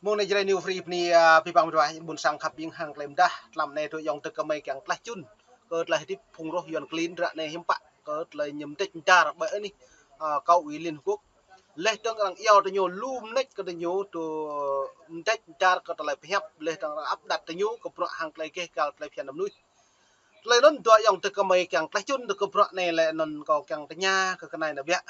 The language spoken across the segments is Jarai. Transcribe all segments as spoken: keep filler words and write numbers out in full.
Mơ̆ng anai Jrai New Free bơni, a, abih bang mơdruai ƀôn sang khăp ƀing hăng tơlơi mơdah, tlam anai tui ayŏng tơk kơmơi kiăng tlaih čun kơ tơlơi hơdip phung roh Yuăn klin ră anai hiư̆m pă kơ tơlơi ñu mơdĕč mơdar ƀơi anih, a, kơ Ủy Liên Hợp Quốc. Laih dơ̆ng arăng iâu tơ ñu lu mơneč kơ tơ ñu tơ mơdĕč mơdar kơ tơlơi pơhiăp, laih dơ̆ng arăng áp đặt tơ ñu kơ bruă hăng tơlơi gêh gal tơlơi phiăn mơnuih. Tơlơi anŭn dua ayŏng tơk kơmơi kiăng tlaih čun tơ kơ bruă anai lĕ anŭn kâo kiăng tơña kơ kơnai nao biă.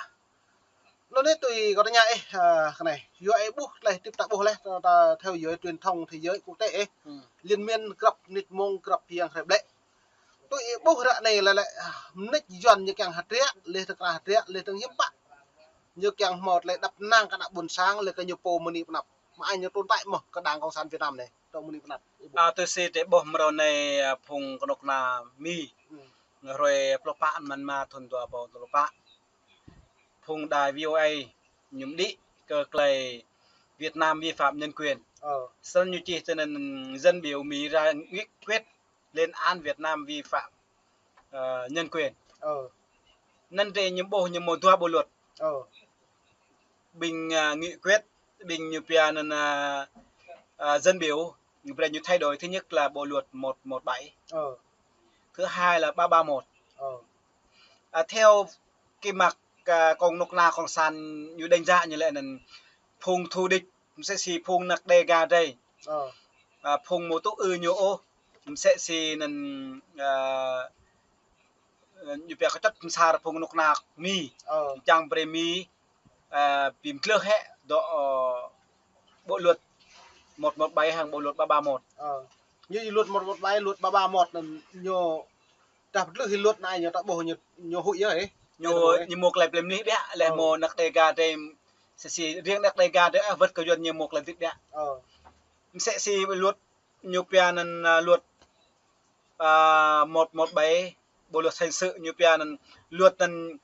Anŭn anai tui kâo tơña ih, a, kơnai. Yua ih ƀuh tơlơi hơdip ta ƀuh laih, ta, ta theo dõi truyền thông thế giới quốc tế ih. Hmm. Liên miên grăp mơnit mông grăp hiang hrơi ƀlĕ. Tui ih ƀuh ră anai lĕ lĕ, a, mơneč Yuăn ñu kiăng hơdră, laih dơ̆ng kra hơdră, laih dơ̆ng hiư̆m pă. Ñu kiăng hmâo tơlơi đăp năng kơ ană ƀôn sang, laih kơ ñu pô mơni pơnăp. Mă ai ñu tồn tại mơ̆ kơ Đảng Cộng sản Việt Nam anai, tơ mơni pơnăp. A, tui si tơlơi ƀuh mrâo anai, a, phung kơnuk kơna Mi. Hmm. Hrơi pluh pă amăng mơ̆n thun dua rơbâo dua pluh pă. Phung đài V O A ñu mơđĭ kơ tơlơi Việt Nam vi phạm nhân quyền. Ờ. Snăn ñu čih tơ anăn dân biểu Mỹ ra nghị quyết lên án Việt Nam vi phạm, ờ, nhân quyền. Ờ. Anăn tơlơi ñu ƀuh ñu mơ̆ dua bộ luật. Ờ. Ƀing, a, nghị quyết, ƀing ñu pia anăn, a, a, dân biểu, ñu brei ñu thay đổi thứ nhất là bộ luật một một bảy. Ờ. Thứ hai là ba ba một. Ờ. A, theo kơ mă, a, kơnuk kơna cộng sản ñu đánh giá ñu lĕ anăn phung thù địch, msĕ si phung anăk Đêga drei. Ờ. A, phung mơ̆ tŭ ư ñu ôh, msĕ si anăn, a, ñu pia kơčŭt msar phung kơnuk kơna Mi. Ờ. Čang brei Mi, a, bi mklơh hĕ dŏ, ơ, bộ luật một một bảy hăng bộ luật ba ba một. Ờ. Ñu luật một một bảy, luật ba ba một anăn ñu ta pơtlưh hi luật anai ñu ta ƀuh ñu, ñu huĭ yơh ih. Ñu, ñu mơ̆ tơlơi plei mlih biă, laih mơ̆ anăk Đêga drei, msĕ si riêng anăk Đêga drei, a, wơ̆t kơ Yuăn ñu mơ̆ tơlơi dĭt biă. Ờ. Msĕ si luật ñu pia anăn, a, luật, a, một một bảy, bộ luật hình sự ñu pia anăn luật anăn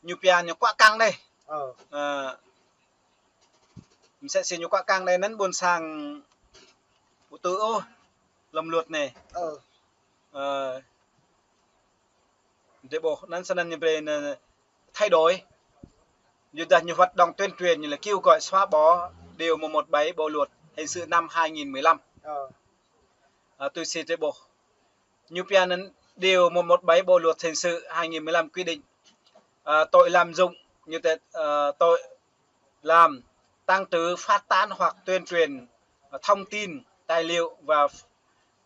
ñu pia ñu kuă kăng anai. Ờ. Ơ. Msĕ si ñu kuă kăng anai anăn ƀôn sang ƀu tŭ ôh lăm luật anai. Ờ. Ơ. Drei ƀuh anăn snăn ñu brei anăn thay đổi. Yua dah ñu hoạt động tuyên truyền ñu lĕ kêu gọi xóa bỏ điều một một bảy bộ luật hình sự năm hai nghìn mười lăm. Ờ. Ơ, tui si drei ƀuh. Ñu pia anăn điều một một bảy bộ luật hình sự hai nghìn mười lăm quy định, à, tội lạm dụng, ñu tĕ, à, tội làm, tàng trữ, phát tán hoặc tuyên truyền, à, thông tin, tài liệu và,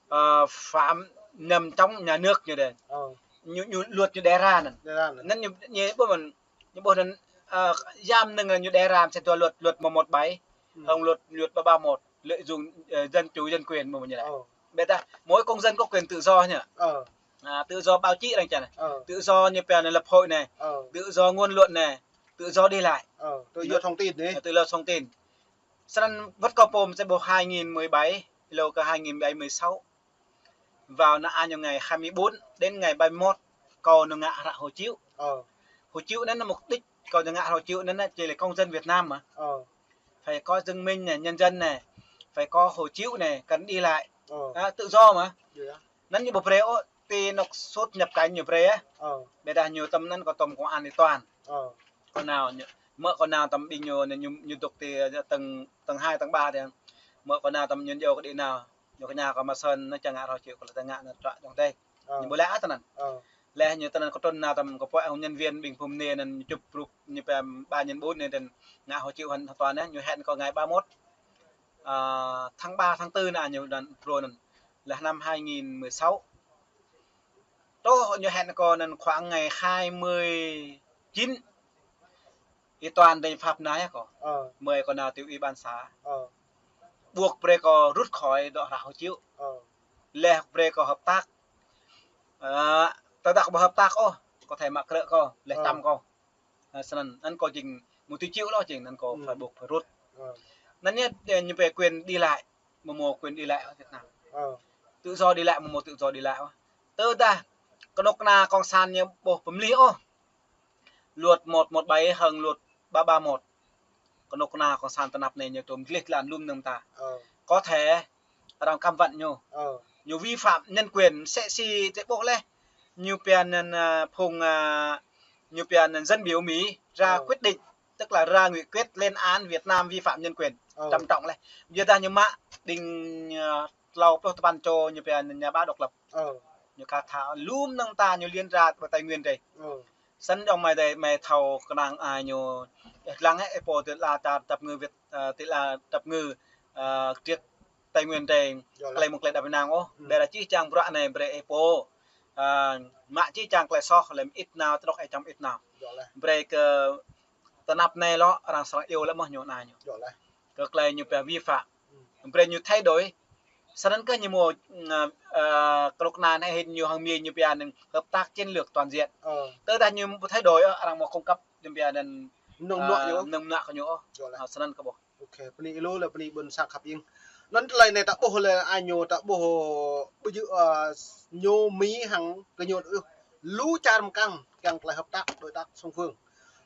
à, phạm nhằm chống nhà nước ñu đe. Ờ. Ñu, ñu luật ñu đề ra anăn. Đề ra anăn. Anăn ñu, ñu ƀuh mơ̆n, ñu ƀuh anăn, à, yăm anăn ñu đề ra msĕ dua luật, luật một một bảy, ừ, hăng luật, luật ba ba một. Lợi dụng, ờ, dân chủ, dân quyền mơ̆ ñu lĕ. Ờ. Ƀiădah, mỗi công dân có quyền tự do nhỉ? Ờ. À, tự do báo chí anăn čang anai. Ờ. Tự do ñu pia anăn lập hội anai. Ờ. Tự do ngôn luận anai. Tự do đi lại. Ờ, tự do thông tin anai. Ờ, tự do thông tin. Snăn wơ̆t kơ pô msĕ ƀuh hai nghìn mười bảy, hlâo kơ hai nghìn mười bảy mười sáu. Vào anăn añu ngày hai mươi bốn đến ngày ba mươi mốt, kâo nao ngă hră hộ chiếu. Ờ. Hộ chiếu anăn mục đích kâo nao ngă hră hộ chiếu anăn či lĕ công dân Việt Nam mơ̆. Ờ. Phải có chứng minh này, nhân dân này, phải có hộ chiếu này, cần đi lại. Ờ. À, tự do mà. Iya. Anăn ñu ƀu brei ôh, ti anŏ xuất nhập cảnh ñu brei, á. Ờ. Ƀiădah ñu tơm anăn kơ tơm công an Y Tuan. Ờ. Kâo nao ñu, mơ̆ kâo nao tơm ƀing ñu, ñu, ñu dŏ ti, tơ̆ng, tơ̆ng hai, tơ̆ng ba tơ̆ng. Mơ̆ kâo nao tơm ñu iâu kơ đĭ nao. Ñu kơ ñu kơ mă sơ̆n, anăn čang ngă hră hộ chiếu kơ lĕ ta ngă anăn trăk dŏng tĕh. Ờ. Ñu ƀu lĕ ăt anăn. Ờ. Laih ñu tơnăn kơ trŭn nao tơm kơ pô nhân viên ƀing phung anai anăn ñu čŭp rup ñu pia ba nhân bốn anai tơnăn ngă hộ chiếu hoàn toàn anai, ñu hẹn kơ ngày ba mốt, à, tháng ba, tháng tư anăn ñu đan pro anăn. Laih năm hai nghìn mười sáu. Truh ñu hẹn kơ anăn khoảng ngày hai mươi chín. Y Tuan đe phap nai kơ. Ờ. Mơi kơ nao ti ủy ban xã. Ờ. Buộc brei kơ rút khỏi dŏ hră hộ chiếu. Ờ. Laih brei kơ hợp tác. Ơ, tơdah kơ ƀu hợp tác ôh, có thể mă krư̆ kơ, laih, ờ, tăm kơ. Ơ, snăn, anăn kơ jing mơ̆ ti triệu lŏ jing, anăn kơ, ừ, phải buộc phải rút. Ờ. Anăn ñu, ñu pia quyền đi lại, mơ̆ mơ̆ quyền đi lại ở Việt Nam. Ờ. Tự do đi lại, mơ̆ mơ̆ tự do đi lại. Tơdah, kơnuk kơna cộng sản ñu ƀuh pơmlih ôh. Luật một một bảy hăng luật ba ba một. Kơnuk kơna cộng sản tơnap anai ñu tŭm gleh tlan lŭm nơ̆ng ta. Ờ. Có thể arăng cấm vận ñu. Ờ. Ñu vi phạm nhân quyền, msĕ si tơlơi ƀuh laih. Ñu pia anăn, à, phung, à, ñu pia anăn dân biểu Mỹ ra, ờ, quyết định tức là ra nghị quyết lên án Việt Nam vi phạm nhân quyền. Ơ. Trầm trọng leh. Yua dah ñu mă đing, ơ, klâo pluh tơpăn čô ñu pia anŭn nhà báo độc lập. Ơ. Ñu khă thâo lŏm năng ta ñu liên ra ƀơi Tây Nguyên dih. Ơ. Snăn dong mơi dih mơi thâo kơnang ai ñu, ơ, lăng ơ, ơ pô tơlơi ta tăp ngư Việt, ơ, tơlơi tăp ngư, ơ, triêk Tây Nguyên dih, yơh leh, klei mơ̆ng klei đăp ƀơi anăn ôh. Hm. Ƀiădah čih čang bruă anai brơi ơ pô, ơ, mă čih čang klei soh lĕ mơit nao, tơdŏk ơ čăm mơit nao. Yơh leh. Brơi kơ tơnap anai lŏ arăng srăng iâu lĕ mơ̆ ñu anai ñu. Yơh leh. Kơ klei ñu pia vi phạm. Hm. Brơi ñu thay đổi. Snăn kơ ñu mơ̆, ơ, ơ, kơnuk kơna anai hĭn ñu hăng mi ñu pia anŭn hợp tác chiến lược toàn diện. Ơ. Tơdah ñu thay đổi, ơ, arăng mơ̆ cung cấp ñu pia anŭn, nơ̆ng mơnuă, ơ, ñu, nơ̆ng mơnuă kơ ñu, ơ. Yơh leh. Ơ, snăn kơ ƀuh. Ok, bơni ih lu lĕ bơni ƀôn sang khăp ing. Anŭn tơlơi anai ta ƀuh lĕ, ai ñu ta ƀuh ƀu djơ̆, ơ, ñu mi hăng kơ ñu ôh. Lu čar mơkăng kiăng tơlơi hợp tác, đối tác song phương.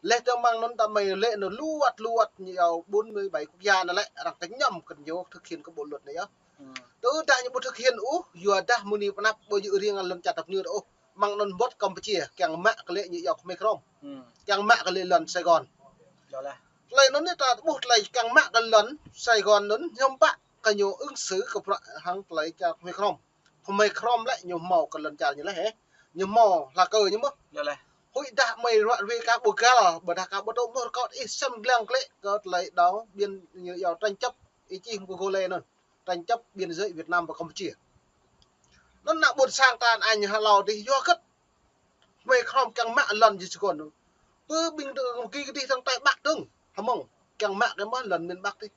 Leh tơ mơ̆ng anŭn ta mơi lĕ anŭn lu wơ̆t, lu wơ̆t ñu yua bốn mươi bảy quốc gia anŭn lĕ arăng kơñăm kơ ñu thực hiện kơ bộ luật anai yơh. Hm. Tơdah ñu ƀu thực hiện ôh, yua dah mơ̆ng anai pơ anăp ƀu djơ̆ riêng lŏn čar tăp ngư ôh. Mơ̆ng anŭn ƀuh Campuchia kiăng mă kơ lĕ ñu yua kơ Hmei Krôm. Hm. Kiăng mă kơ lĕ lŏn Sài Gòn. Yơh leh. Tơlơi anŭn anai ta ƀuh tơlơi kiăng mă kơ lŏn Sài Gòn anŭn hiư̆m pă kơ ñu ứng xử kơ bruă hăng tơlơi čar Hmei Krôm. Hmei Krôm lĕ ñu hmâo kơ lŏn čar ñu leh hĕ. Ñu hmâo hla kơ ñu mơ̆. Yơh leh. Huĭ dah mơi ruă ruai kơ ƀu găl, ƀôdah kơ ƀu tŭ mơ̆ rơkâo ih sem glăng kơ lĕ kơ tơlơi dŏng biên ñu yua tranh chấp ih čih mơ̆ng Google anŭn. Tranh chấp biên giới Việt Nam và Campuchia. Anŭn ană ƀôn sang ta anai ñu hlâo dih yua hơget. Hmei Krôm kiăng mă lŏn jih jơkôn. Pơ ƀing tơ, kơ dih tơ̆ng Tây Bắc tơ̆ng. Hmâo kiăng mă kơ mơ̆ lŏn miền Bắc dih.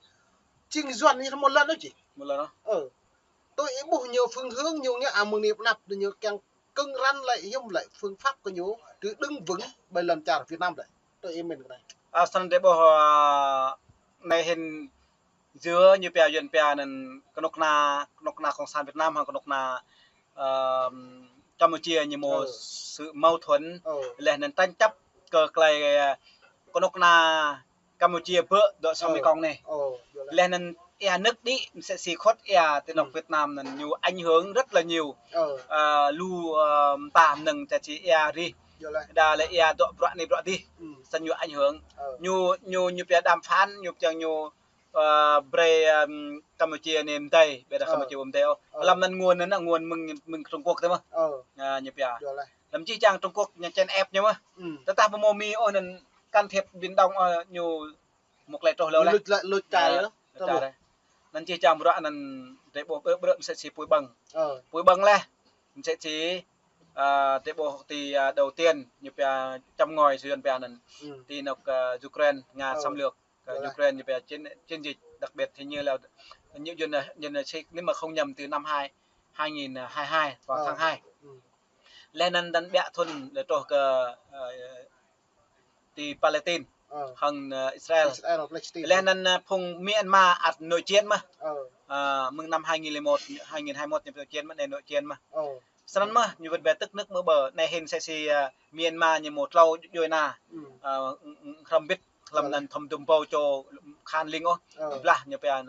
Jing Yuan ñu hmâo lŏn ôh či. Hmâo lŏn ôh. Ơ. Tui ih ƀuh ñu phương hướng ñu ngă mơ̆ng anai pơ anăp ñu kiăng cứng rắn lĕ hiư̆m lĕ phương pháp kơ ñu dưi đứng vững ƀơi lŏn čar Việt Nam lĕ. Tui ih mĭn kơ anai. Ơ, snăn dih ƀuh, ơ, anai hĭn Yua ñu pia Yuan pia anŭn kơnuk kơna, kơnuk kơna Cộng sản Việt Nam hăng kơnuk kơna, ơ, Campuchia ñu mơ̆, ơ, sự mâu thuẫn. Ơ. Leh anŭn tranh chấp kơ klei, ơ, kơnuk kơna Campuchia bơ dŏ sang, ơ, Mekong anai. Ơ, yơh leh. Leh anŭn ia nơ̆k đĭ msĕ si khŏt ia ti anŏ, hm, Việt Nam anŭn ñu ảnh hưởng rất là nhiều. Ơ. Ơ, lu, ơ, mta mơnơ̆ng ta či ia rih. Yơh leh. Đa lĕ ia dŏ bruă anai bruă dih. Hm. Snăn ñu ảnh hưởng. Ơ. Ñu, ñu, ñu pia đàm phán, ñu pia ñu ơ, brơi, ơ, Campuchia anai mơdei, ƀiădah, ơ, Campuchia ƀu mơdei ôh. Ơ. Hlăm anŭn nguồn anŭn, nguồn mơ̆ng, mơ̆ng Trung Quốc tơ mơ̆. Ơ. Ơ, ñu pia. Yơh leh. Hlăm jih jang Trung Quốc ñu chèn ép ñu mơ̆. Hm. Tơdah ƀu hmâo Mi ôh anŭn can thiệp Biển Đông, ơ, ñu mŭk lĕ truh lơ leh. Ñu lŭč lĕ, lŭč čar, ơ, lĕ, lŭč čar leh. Anŭn jih jang bruă anŭn dêh ƀuh ƀrư̆ ƀrư̆ msĕ si pui ƀơ̆ng. Ơ. Pui ƀơ̆ng leh. Msĕ si, ơ, dêh ƀuh ti, ơ, đầu tiên ñu pia châm ngòi Yuan pia anŭn. Hm. Ti anŏ, ơ, Ukraine, Nga, ơ, xâm lược. Kơ, yơh leh, Ukraine ñu pia chiến, chiến dịch đặc biệt hình như là, hình như Yuan, Yuan, nếu mà không nhầm từ năm hai, hai nghìn hai hai vào, ơ, tháng hai. Hm. Leh anŭn dăn ƀiă thŭn lĕ truh kơ, ơ, ti Palestine, ơ, hăng, ơ, Israel. Israel, Palestine. Leh anŭn, ơ, phung Myanmar ăt nội chiến mơ̆. Ơ. Ơ, mơ̆ng năm hai nghìn lẻ một, hai nghìn hai mươi mốt ñu nội chiến mơ̆, anai nội chiến mơ̆. Ơ. Snăn mơ̆, ñu wơ̆t ƀĕ tức nước mơ bờ, anai hĭn msĕ si, ơ, Myanmar ñu mơ̆ tlâo djuai ania, ơ, hrăm bĭt, hlăm anŭn thâm dum ƀâo čô khan ling ôh, blah ñu pia,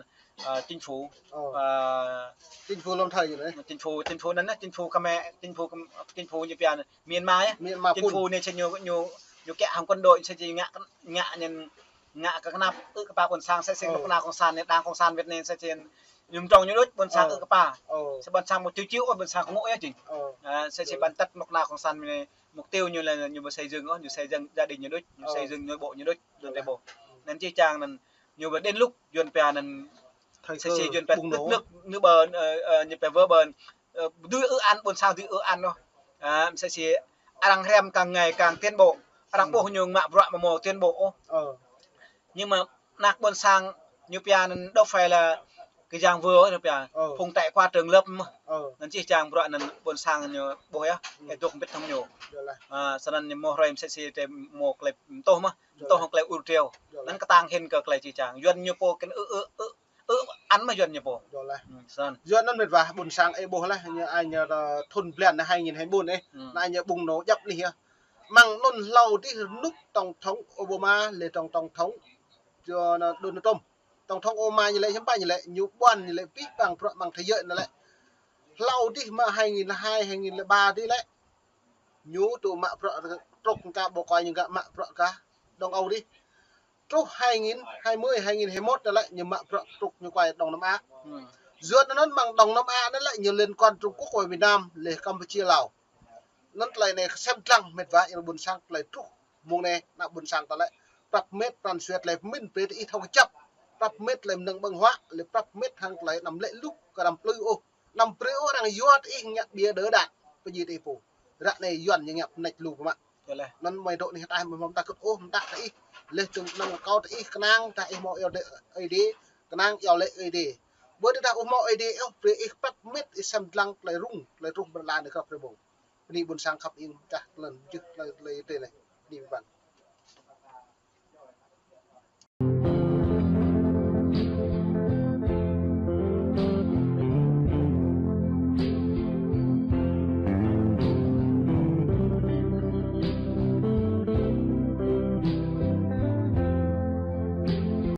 ơ, chính phủ, ơ, chính phủ lâm thời ñu anai. Chính phủ, chính phủ anŭn, chính phủ Khmer, chính phủ, chính phủ ñu pia Myanmar yơh. Myanmar chính phủ anai či ñu, ñu, ñu kiăng hăng quân đội či ngă, ngă ñu ngă kơ kơnap ư̆ kơ pă ƀôn sang, msĕ si kơnuk kơna cộng sản anai, đảng cộng sản Việt Nam msĕ si ñu mdrŏng ñu đôč, ƀôn sang ư̆ kơ pă. Ơ. Msĕ ƀôn sang mơ̆ čiu čiu ôh, ƀôn sang kơ ngŏ yơh jing. Ơ. Ơ, msĕ si bản chất kơnuk kơna cộng sản anai, mục tiêu ñu lĕ ñu mơ̆ xây dựng ôh, ñu xây dựng gia đình ñu đôč, ñu xây dựng nội bộ ñu đôč, nội bộ. Anŭn jih jang anŭn ñu ƀơ đến lúc Yuan pia anŭn msĕ si Yuan pia tức nước, nước bờ, ơ, ơ, ñu pia vỡ bờ, ơ, dưi ư-an, ƀôn sang dưi ư-an ôh. Ơ, msĕ si arăng hriăm càng ngày càng tiến bộ, arăng ƀuh ñu mă bruă mơ̆ mơ̆ tiến bộ ôh. Ơ. Nhưng mà anăk ƀôn sang ñu pia anŭn đâu phải là kơ yang vừa ôh, ñu pia. Ơ. Phung trải qua trường lớp mơ̆. Ơ. Anŭn jih jang bruă anŭn ƀôn sang ñu ƀuh yơh, ơ, dŏ ƀĭt hăng ñu. Yơh leh. Ơ, snăn ñu mơ̆ hrơi msĕ si tơ mơ̆ klei mtô mơ̆, ơ, mtô hăng klei ur triu. Yơh leh. Anŭn kơtang hĭn kơ klei jih jang. Yuan ñu pô kơnơ̆ng ư, ư, ư, ư-an mơ̆ Yuan ñu pô. Yơh leh. Hm, snăn. Yuan anŭn mĕt wa, ƀôn sang ih ƀuh leh, ñu ai ñu, ơ, thŭn blan anai hai nghìn hai mươi bốn anai. Hm. Anai ñu bùng nổ djăp anih yơh. Mơ̆ng anŭn hlâo dih rơnŭk tổng thống Obama lĕ tổng, tổng thống, ơ, Donald Trump. Tổng thống Obama ñu lĕ hiư̆m pă ñu lĕ, ñu ƀuăn ñu lĕ pih pang bruă mơ̆ng thế giới anŭn lĕ. Hlâo dih mơ̆ hai nghìn lẻ hai, hai nghìn lẻ ba dih lĕ. Ñu tŭ mă bruă truh kơ ƀô̆ kơ ñu ngă mă bruă kơ Đông Âu dih. truh hai nghìn hai mươi, hai nghìn hai mươi mốt anai lĕ ñu mă bruă truh ñu kuai Đông Nam Á. Yua anŭn mơ̆ng Đông Nam Á anai lĕ ñu liên quan Trung Quốc wai Việt Nam, lĕ Campuchia, Lào. Anŭn tơlơi anai sem lăng mĕt wa, ƀôn sang tơlơi truh mơ̆ng anai, ană ƀôn sang ta lĕ prăp mĕt pran jua tơlơi pơmĭn brơi tơ ih thâo kơjăp. Prăp mĕt tơlơi mơnơ̆ng ƀơ̆ng huă, lĕ prăp mĕt hăng tơlơi anăm lĕ lŭk kơ anăm plư ôh. Anăm brơi ôh arăng yua tơ ih ngă ƀiă đơ đan pơjing tơ ih pô. Ră anai Yuan ñu ngă pơnĕč lu pơmă. Anŭn mơi dŏ anih ataih mơi hmâo mơta kơ̆t ôh, mơta kơ ih. Lĕ tơ̆ng anăm kâo tơ ih kơnang tơdah ih hmâo iâu lĕ Ơi Adai, kơnang iâu lĕ Ơi Adai. Ƀơi tơdah ƀu hmâo Ơi Adai ôh, brơi ih prăp mĕt ih sem lăng tơlơi rŭng, tơlơi truh ƀơi lŏn tơnah kơ prê ƀơ̆ng. Bơni ƀôn sang khăp ing, tah lŏn jưh tơlơi, tơlơi Ơi Adai anai. Bơni ƀing ƀing.